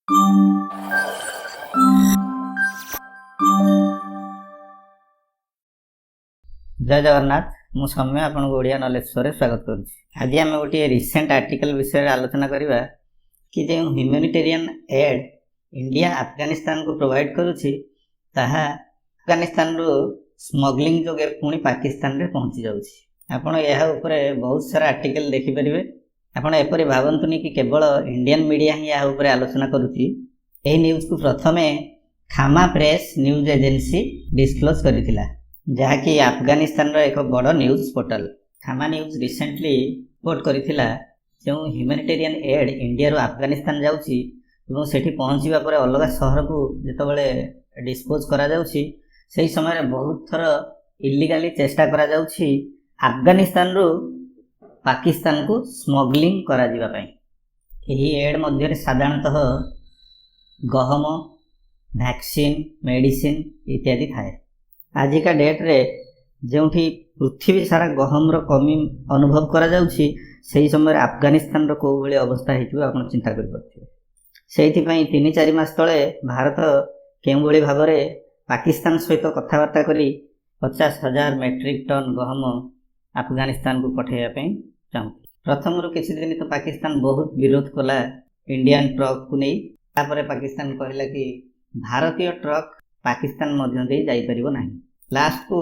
ଜୟ ଜଗନ୍ନାଥ। ମୁଁ ସୌମ୍ୟ, ଆପଣଙ୍କୁ ଓଡ଼ିଆ ନଲେଜ ଶୋରେ ସ୍ୱାଗତ କରୁଛି। ଆଜି ଆମେ ଗୋଟିଏ ରିସେଣ୍ଟ ଆର୍ଟିକଲ ବିଷୟରେ ଆଲୋଚନା କରିବା କି ଯେଉଁ ହ୍ୟୁମାନିଟେରିଆନ୍ ଏଡ୍ ଇଣ୍ଡିଆ ଆଫଗାନିସ୍ତାନକୁ ପ୍ରୋଭାଇଡ଼ କରୁଛି, ତାହା ଆଫଗାନିସ୍ତାନରୁ ସ୍ମଗଲିଂ ଯୋଗେ ପୁଣି ପାକିସ୍ତାନରେ ପହଞ୍ଚି ଯାଉଛି। ଆପଣ ଏହା ଉପରେ ବହୁତ ସାରା ଆର୍ଟିକଲ ଦେଖିପାରିବେ। ଆପଣ ଏପରି ଭାବନ୍ତୁନି କି କେବଳ ଇଣ୍ଡିଆନ୍ ମିଡ଼ିଆ ହିଁ ଏହା ଉପରେ ଆଲୋଚନା କରୁଛି। ଏହି ନ୍ୟୁଜ୍କୁ ପ୍ରଥମେ Khaama press news agency disclose କରିଥିଲା, ଯାହାକି ଆଫଗାନିସ୍ତାନର ଏକ ବଡ଼ news portal. Khaama news recently report କରିଥିଲା, ଯେଉଁ ହ୍ୟୁମାନିଟେରିଆନ୍ ଏଡ୍ ଇଣ୍ଡିଆରୁ ଆଫଗାନିସ୍ତାନ ଯାଉଛି ଏବଂ ସେଠି ପହଞ୍ଚିବା ପରେ ଅଲଗା ସହରକୁ ଯେତେବେଳେ ଡିସ୍ପୋଜ୍ କରାଯାଉଛି, ସେହି ସମୟରେ ବହୁତ ଥର ଇଲିଗାଲି ଚେଷ୍ଟା କରାଯାଉଛି ଆଫଗାନିସ୍ତାନରୁ ପାକିସ୍ତାନକୁ ସ୍ମଗଲିଂ କରାଯିବା ପାଇଁ। ଏହି ଏଡ୍ ମଧ୍ୟରେ ସାଧାରଣତଃ ଗହମ, ଭ୍ୟାକ୍ସିନ୍, ମେଡ଼ିସିନ ଇତ୍ୟାଦି ଥାଏ। ଆଜିକା ଡେଟ୍ରେ ଯେଉଁଠି ପୃଥିବୀ ସାରା ଗହମର କମି ଅନୁଭବ କରାଯାଉଛି, ସେହି ସମୟରେ ଆଫଗାନିସ୍ତାନର କେଉଁ ଭଳି ଅବସ୍ଥା ହେଇଥିବ, ଆପଣ ଚିନ୍ତା କରିପାରୁଥିବେ। ସେଇଥିପାଇଁ 3-4 ମାସ ତଳେ ଭାରତ କେଉଁଭଳି ଭାବରେ ପାକିସ୍ତାନ ସହିତ କଥାବାର୍ତ୍ତା କରି 50,000 ମେଟ୍ରିକ୍ ଟନ୍ ଗହମ ଆଫଗାନିସ୍ତାନକୁ ପଠାଇବା ପାଇଁ ଚାହୁଁଥିଲେ। ପ୍ରଥମରୁ କିଛି ଦିନ ତ ପାକିସ୍ତାନ ବହୁତ ବିରୋଧ କଲା ଇଣ୍ଡିଆନ୍ ଟ୍ରକ୍କୁ ନେଇ। ତାପରେ ପାକିସ୍ତାନ କହିଲା କି ଭାରତୀୟ ଟ୍ରକ୍ ପାକିସ୍ତାନ ମଧ୍ୟ ଦେଇ ଯାଇପାରିବ ନାହିଁ। ଲାଷ୍ଟକୁ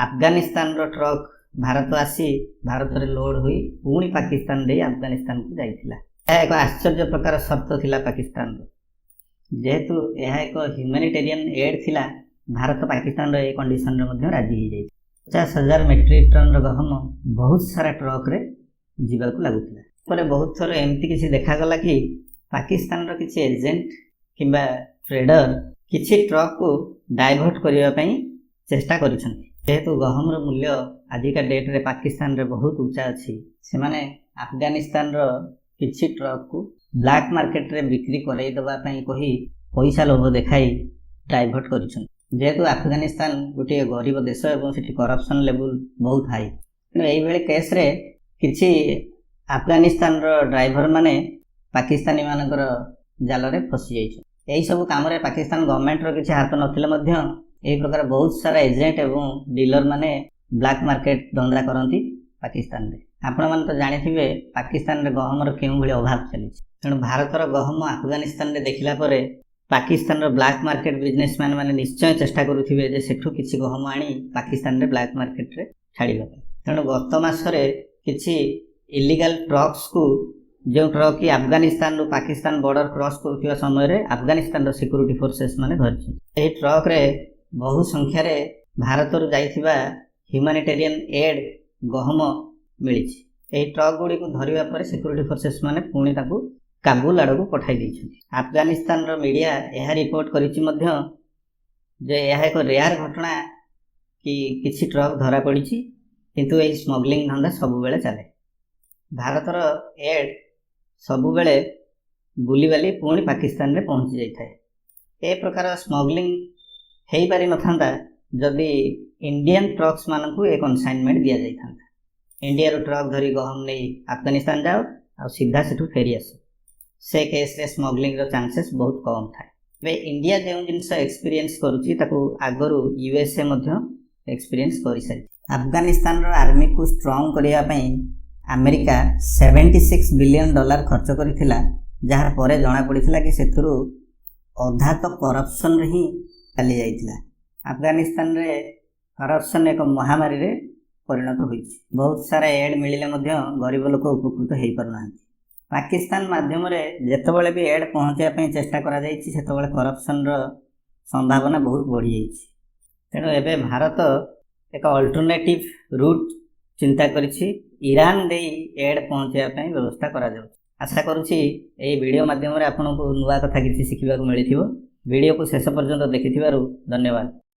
ଆଫଗାନିସ୍ତାନର ଟ୍ରକ୍ ଭାରତ ଆସି ଭାରତରେ ଲୋଡ୍ ହୋଇ ପୁଣି ପାକିସ୍ତାନ ଦେଇ ଆଫଗାନିସ୍ତାନକୁ ଯାଇଥିଲା। ଏହା ଏକ ଆଶ୍ଚର୍ଯ୍ୟ ପ୍ରକାର ସର୍ତ୍ତ ଥିଲା ପାକିସ୍ତାନର। ଯେହେତୁ ଏହା ଏକ ହ୍ୟୁମାନିଟେରିଆନ୍ ଏଡ୍ ଥିଲା, ଭାରତ ପାକିସ୍ତାନର ଏ କଣ୍ଡିସନରେ ମଧ୍ୟ ରାଜି ହେଇଯାଇଛି। 50,000 ମେଟ୍ରିକ୍ ଟନ୍ର ଗହମ ବହୁତ ସାରା ଟ୍ରକ୍ରେ ଯିବାକୁ ଲାଗୁଥିଲା। ପରେ ବହୁତ ଥର ଏମିତି କିଛି ଦେଖାଗଲା କି ପାକିସ୍ତାନର କିଛି ଏଜେଣ୍ଟ କିମ୍ବା ଟ୍ରେଡର କିଛି ଟ୍ରକ୍କୁ ଡାଇଭର୍ଟ କରିବା ପାଇଁ ଚେଷ୍ଟା କରିଛନ୍ତି। ଯେହେତୁ ଗହମର ମୂଲ୍ୟ ଆଜିକା ଡେଟ୍ରେ ପାକିସ୍ତାନରେ ବହୁତ ଉଞ୍ଚା ଅଛି, ସେମାନେ ଆଫଗାନିସ୍ତାନର କିଛି ଟ୍ରକ୍କୁ ବ୍ଲାକ୍ ମାର୍କେଟରେ ବିକ୍ରି କରାଇ ଦେବା ପାଇଁ କହି, ପଇସା ଲୋଭ ଦେଖାଇ ଡାଇଭର୍ଟ କରିଛନ୍ତି। ଯେହେତୁ ଆଫଗାନିସ୍ତାନ ଗୋଟିଏ ଗରିବ ଦେଶ ଏବଂ ସେଠି କରପସନ୍ ଲେବୁଲ ବହୁତ ହାଇ, ତେଣୁ ଏଇଭଳି କେସ୍ରେ କିଛି ଆଫଗାନିସ୍ତାନର ଡ୍ରାଇଭରମାନେ ପାକିସ୍ତାନୀମାନଙ୍କର ଜାଲରେ ଫସି ଯାଇଛନ୍ତି। ଏହିସବୁ କାମରେ ପାକିସ୍ତାନ ଗଭର୍ଣ୍ଣମେଣ୍ଟର କିଛି ହାତ ନଥିଲେ ମଧ୍ୟ ଏହି ପ୍ରକାର ବହୁତ ସାରା ଏଜେଣ୍ଟ ଏବଂ ଡିଲର ମାନେ ବ୍ଲାକ୍ ମାର୍କେଟ ଧନ୍ଦା କରନ୍ତି ପାକିସ୍ତାନରେ। ଆପଣମାନେ ତ ଜାଣିଥିବେ ପାକିସ୍ତାନରେ ଗହମର କେଉଁଭଳି ଅଭାବ ଚାଲିଛି। ତେଣୁ ଭାରତର ଗହମ ଆଫଗାନିସ୍ତାନରେ ଦେଖିଲା ପରେ ପାକିସ୍ତାନର ବ୍ଲାକ୍ ମାର୍କେଟ ବିଜନେସମ୍ୟାନ ମାନେ ନିଶ୍ଚୟ ଚେଷ୍ଟା କରୁଥିବେ ଯେ ସେଠୁ କିଛି ଗହମ ଆଣି ପାକିସ୍ତାନରେ ବ୍ଲାକ୍ ମାର୍କେଟରେ ଛାଡ଼ିବା ପାଇଁ। ତେଣୁ ଗତ ମାସରେ କିଛି ଇଲିଗାଲ ଟ୍ରକ୍ସକୁ, ଯେଉଁ ଟ୍ରକ୍ କି ଆଫଗାନିସ୍ତାନରୁ ପାକିସ୍ତାନ ବର୍ଡର କ୍ରସ୍ କରୁଥିବା ସମୟରେ ଆଫଗାନିସ୍ତାନର ସିକ୍ୟୁରିଟି ଫୋର୍ସେସ୍ ମାନେ ଧରିଛନ୍ତି। ଏହି ଟ୍ରକ୍ରେ ବହୁ ସଂଖ୍ୟାରେ ଭାରତରୁ ଯାଇଥିବା ହ୍ୟୁମାନିଟେରିଆନ୍ ଏଡ୍ ଗହମ ମିଳିଛି। ଏହି ଟ୍ରକ୍ ଗୁଡ଼ିକୁ ଧରିବା ପରେ ସିକ୍ୟୁରିଟି ଫୋର୍ସେସ୍ ମାନେ ପୁଣି ତାକୁ କାବୁଲ ଆଡ଼କୁ ପଠାଇ ଦେଇଛନ୍ତି। ଆଫଗାନିସ୍ତାନର ମିଡ଼ିଆ ଏହା ରିପୋର୍ଟ କରିଛି ମଧ୍ୟ ଯେ ଏହା ଏକ ରେୟାର ଘଟଣା କି କିଛି ଟ୍ରକ୍ ଧରା ପଡ଼ିଛି, କିନ୍ତୁ ଏହି ସ୍ମଗଲିଂ ଧନ୍ଦା ସବୁବେଳେ ଚାଲେ। ଭାରତର ଏଡ୍ ସବୁବେଳେ ବୁଲିବାଲି ପୁଣି ପାକିସ୍ତାନରେ ପହଞ୍ଚି ଯାଇଥାଏ। ଏ ପ୍ରକାର ସ୍ମଗଲିଂ ହେଇପାରିନଥାନ୍ତା ଯଦି ଇଣ୍ଡିଆନ୍ ଟ୍ରକ୍ସ ମାନଙ୍କୁ ଏ କନସାଇନମେଣ୍ଟ ଦିଆଯାଇଥାନ୍ତା। ଇଣ୍ଡିଆରୁ ଟ୍ରକ୍ ଧରି ଗହମ ନେଇ ଆଫଗାନିସ୍ତାନ ଯାଅ ଆଉ ସିଧା ସେଠୁ ଫେରି ଆସ, ସେ କେସ୍ରେ ସ୍ମଗଲିଂର ଚାନ୍ସେସ୍ ବହୁତ କମ୍ ଥାଏ। ଏବେ ଇଣ୍ଡିଆ ଯେଉଁ ଜିନିଷ ଏକ୍ସପିରିଏନ୍ସ କରୁଛି, ତାକୁ ଆଗରୁ ୟୁଏସ୍ଏ ମଧ୍ୟ ଏକ୍ସପିରିଏନ୍ସ କରିସାରିଛି। ଆଫଗାନିସ୍ତାନର ଆର୍ମିକୁ ଷ୍ଟ୍ରଙ୍ଗ କରିବା ପାଇଁ ଆମେରିକା 76 ବିଲିୟନ ଡଲାର ଖର୍ଚ୍ଚ କରିଥିଲା, ଯାହା ପରେ ଜଣାପଡ଼ିଥିଲା କି ସେଥିରୁ ଅଧା ତ କରପସନରେ ହିଁ ଚାଲି ଯାଇଥିଲା। ଆଫଗାନିସ୍ତାନରେ କରପସନ୍ ଏକ ମହାମାରୀରେ ପରିଣତ ହୋଇଛି। ବହୁତ ସାରା ଏଡ୍ ମିଳିଲେ ମଧ୍ୟ ଗରିବ ଲୋକ ଉପକୃତ ହେଇପାରୁନାହାନ୍ତି। ପାକିସ୍ତାନ ମାଧ୍ୟମରେ ଯେତେବେଳେ ବି ଏଡ୍ ପହଞ୍ଚାଇବା ପାଇଁ ଚେଷ୍ଟା କରାଯାଇଛି, ସେତେବେଳେ କରପସନର ସମ୍ଭାବନା ବହୁତ ବଢ଼ିଯାଇଛି। ତେଣୁ ଏବେ ଭାରତ ଏକ ଅଲ୍ଟରନେଟିଭ୍ ରୁଟ୍ ଚିନ୍ତା କରିଛି। ଇରାନ ଦେଇ ଏଡ୍ ପହଞ୍ଚାଇବା ପାଇଁ ବ୍ୟବସ୍ଥା କରାଯାଉଛି। ଆଶା କରୁଛି ଏହି ଭିଡ଼ିଓ ମାଧ୍ୟମରେ ଆପଣଙ୍କୁ ନୂଆ କଥା କିଛି ଶିଖିବାକୁ ମିଳିଥିବ। ଭିଡ଼ିଓକୁ ଶେଷ ପର୍ଯ୍ୟନ୍ତ ଦେଖିଥିବାରୁ ଧନ୍ୟବାଦ।